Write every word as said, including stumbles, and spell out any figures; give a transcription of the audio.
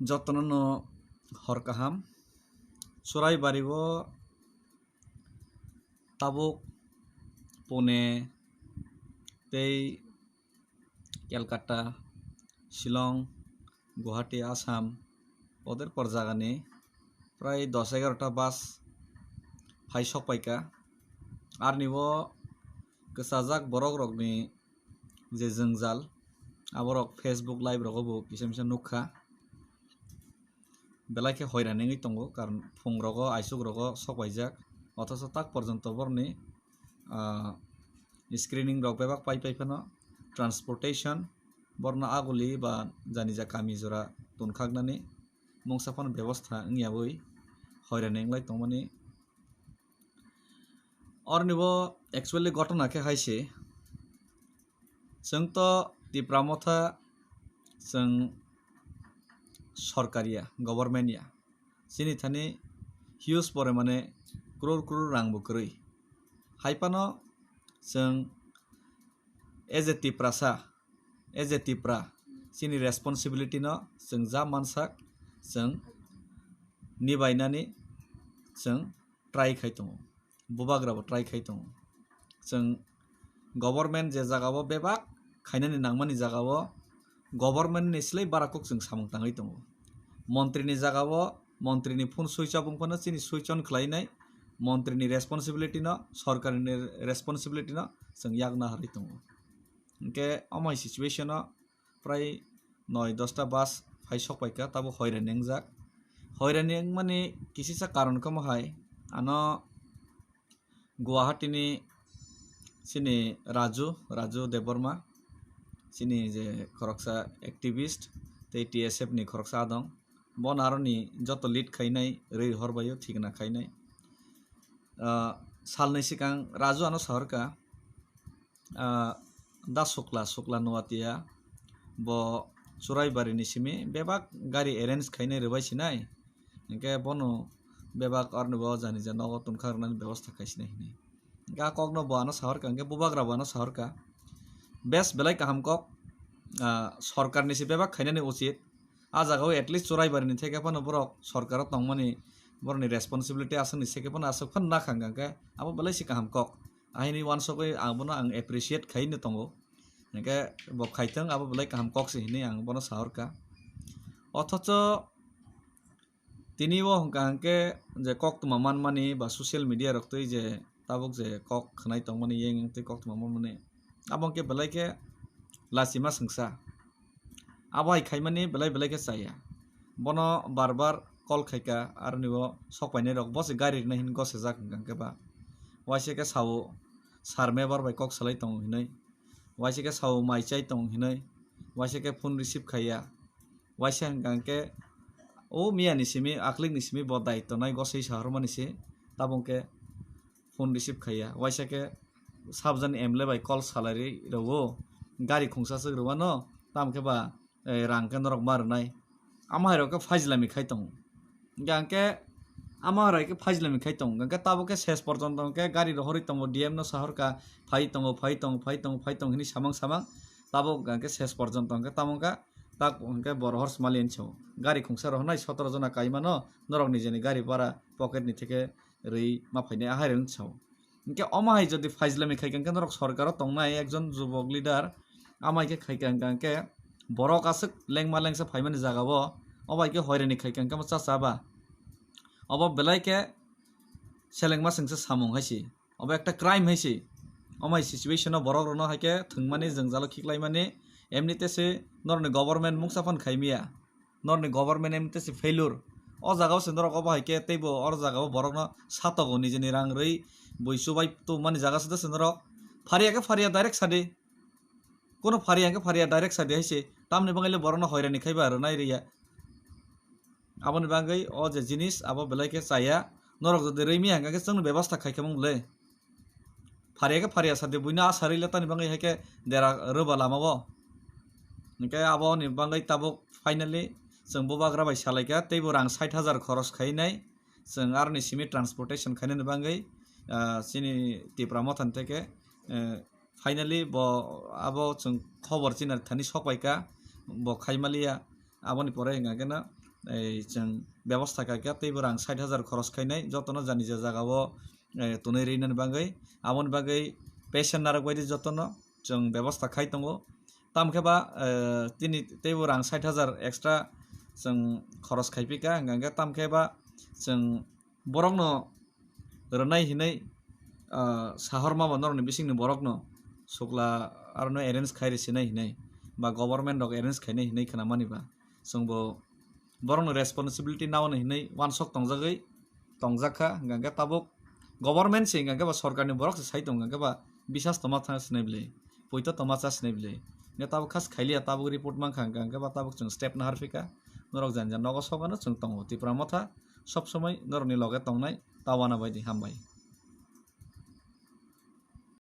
Jotono no hor kaham. Churaibari o tabuk Pune tei Kolkata, Shillong, Guwahati, Assam, oder por jagani prai dos egarota bus phai sok paikha. Arni o kwchajak borok rokni je jwngjal, aborok Facebook live rogo bo kisa misa nukha. Belai khe hoirani wngwi tongo, karon phung rogo, aisuk rogo sok paijak, othocho tak porjonto borni, ah, screening rok bebak pai pai phano, transportation, borno aguli ba janija kami jora tun khaknani mungsa phano bebosta wngya bai hoirani wnglai tongmani. Orni bo actually gotona khe hai se, chwng to Tipra Motha, chwng sorkar ya, government ya, chini thani huge pore mane crore crore rang bo kwrwi. Hai phano chwng as a Tiprasa, as a Tipra, chini responsibility no chwng ja mansak, chwng nibainani chwng try khai tongo, bubagra bo try khai tongo. Chwng government je jaga o bebak khainani nangmani jaga o government ni slai bara kok chwng samung tangwi tongo. Montri ni jaga o montri ni phone switch off wng phano chini switch on khlai nai, montri ni responsibility no, sorkar ni responsibility no chwng yak naharwi tongo. Hwnkhe omo hai situation o prai noi dosta bus phai sok paikha, tabuk hoirani wngjak. Hoirani wngmani kisisa karon khe omo hai, ano Guwahati ni chini Raju, Raju Debbarma, chini je khoroksa activist tei T S F ni khoroksa adong, bono aroni joto lead khainai, rwi hor bai o thikna khainai. Ah, salni swkang Raju ano sahorkha, ah, da Sukla, Sukla Nuatia, bo Churaibari ni simi bebak gari arrange khainai rwbai sinai, hwnkhe bono bebak aroni bo jani ja nogo tun khak rwnani bebosta khai sinai hinwi. Hwnkhe a kokno bo ano sahorkha, hwnkhe bubagra bo ano sahorkha, bes belai kaham kok, ah, sorkar ni se bebak khainani uchit. A jaga o at least Churaibari ni theke phano borok sorkar o tongmani, borokni responsibility aswk ni seke phano aswk phano nakha hwnkha khe abo belai se kaham kok. Ahini uansugwi ang bono ang appreciate khai no tongo. Hwnkhe bo khaithwng abo belai kaham kok se hinwi ang bono sahorkha. Othocho tini o hwnkha hwnkhe je koktwma manmani ba social media rok twi je tabuk je kok khwnai tongmani yeng yeng twi koktwma manmani, abo hwnkhe belai khe lachima swngsa. Abo hai khaimani belai belai khe chaya. Bono bar bar call khaikha, aroni bo sok painai rok bo se gari rwnai hinwi gosajak hwnkha hwnkhe ba. Waisa khe sao sir member bai kok salai tongo hinwi, waisa khe sao mai chai tongo hinwi, waisa khe phone receive khaiya, waisa hwnkha hwnkhe o miya ni simi, aklik ni simi bo daityo nai gosai sahormani se, tabuk khe phone receive khaiya, waisa khe sabjani M L A bai call salai rwo, gari khungsa swk rwano, tamo khe ba eh, rang khe norok ma rwnai. Ama hai rok khe fajilami khai tongo. Hingke ang khe ama hai rok khe fajilami khai tongo. Hingke tabuk khe ses porjonto hingke gari rohorwi tongo, D M no sahorkha, phai tongo, phai tongo, phai tongo, phai tongo hinwi samang samang. Tabuk hingke ses porjonto hingke tamo wngkha, tak hingke bo rohor smaliyani sao. Gari khungsa rohornai sotoro jona kaimano, norok nijeni gari bara pocket ni theke rwi ma phainai, ahai rwng sao. Hingke omo hai jodi fajilami khaikha hingke norok sorkaro tongnai ekjon jubok leader, amai khe khaikha hingka hingke borok aswk lengma lengsa phaimani jaga o, obo hai khe hoirani khaikha hingke omo chacha ba? Obo belai khe selengma sengsa samung hai se, obo ekta crime hai se. Omo hai situation o borok rokno hai khe thwngmani, jwngjalo khiklaimani, emni te se norokni government mungsa phano khaimiya. Norni government emte se failure. O jaga o se norok obo hai khe teibo oro jaga o borokno satogo nijeni rang rwi bui chubai tubumani jaga se de se norok. Phariya khe phariya direct sadi. Kono phariya khe phariya direct sadi hai se. Tamni bagwi le borokno hoirani khai ba rwnai rwya. Aboni bagwi o je jinis abo belai khe chaya. Norok jodi rwimi hangkha khe chwngno bebostha khai khe mung le. Phariya khe phariya sadi buino a sarwi le tani bagwi hai khe dera rwba lama o. Hingke aboni bagwi tabuk finally chwng bubagra bai salaikha, teibo rang sait hajar khoros khainai chwng aroni simi transportation khainani bagwi, ah, chini Tipra Motha ni theke, eh, finally bo abo chwng khobor china thani sokpaikha, bo khaimaliya. Aboni pore hingka khe no ei chwng bebosta khaikha, teibo rang sait hajar khoros khainai, jotono jani je jagao, eh, tonwi rinani bagwi. Aboni bagwi patient narwk baidi jotono chwng bebosta khai tongo. Tamkhe ba, eh, tini teibo rang sait hajar extra chwng khoros khaipika, hwnkha hwnkhe tamkhe ba chwng borokno rwnai hinwi, ah, sahorma ba norokni bisingni borokno sukla arono arrange khai rwsinai hinwi ba government rok arrange khainai hinwi khnamani ba chwngbo borokno responsibility naono hinwi uansuk tongjagwi tongjakha, hwnkha hwnkhe tabuk government se hwnkha hwnkhe ba sorkarni borok se sai tongo, hwnkha hwnkhe ba bisas tongma thang sinai bwlai, poito tongma cha sinai bwlai. Hwnkhe tabuk khas khailiya, tabuk report mankha, hwnkha hwnkhe ba tabuk chwng step naharphika, norok jani jani nogo sokano chwng tongo. Tipra Motha sob somoi norokni loge tongnai, ta uanabaidi hambai.